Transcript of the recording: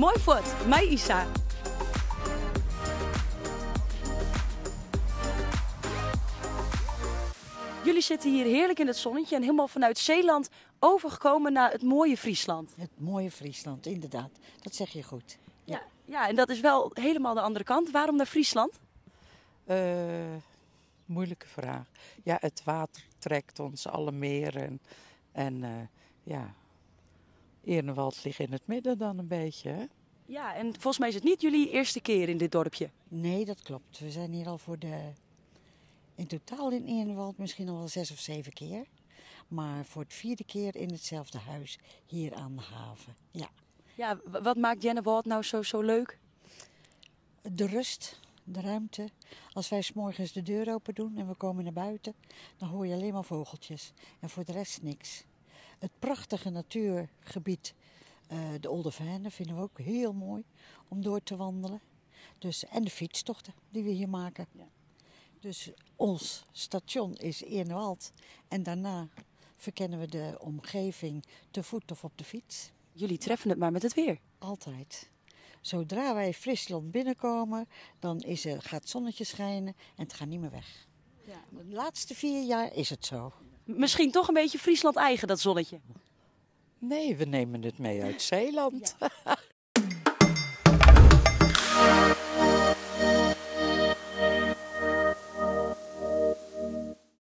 Moai fuort, mei Isa. Jullie zitten hier heerlijk in het zonnetje en helemaal vanuit Zeeland overgekomen naar het mooie Friesland. Het mooie Friesland, inderdaad. Dat zeg je goed. Ja, ja, en dat is wel helemaal de andere kant. Waarom naar Friesland? Moeilijke vraag. Ja, het water trekt ons alle meren. En ja, Earnewâld ligt in het midden dan een beetje, hè? Ja, en volgens mij is het niet jullie eerste keer in dit dorpje. Nee, dat klopt. We zijn hier al voor de... In totaal in Earnewâld misschien al wel 6 of 7 keer. Maar voor het 4e keer in hetzelfde huis hier aan de haven. Ja. Ja, wat maakt Earnewâld nou zo leuk? De rust, de ruimte. Als wij 's morgens de deur open doen en we komen naar buiten, dan hoor je alleen maar vogeltjes. En voor de rest niks. Het prachtige natuurgebied, de Olde Venen, vinden we ook heel mooi om door te wandelen. En de fietstochten die we hier maken. Dus ons station is Earnewâld en daarna verkennen we de omgeving te voet of op de fiets. Jullie treffen het maar met het weer. Altijd. Zodra wij Friesland binnenkomen, dan gaat het zonnetje schijnen en het gaat niet meer weg. De laatste 4 jaar is het zo. Misschien toch een beetje Friesland eigen, dat zonnetje? Nee, we nemen het mee uit Zeeland.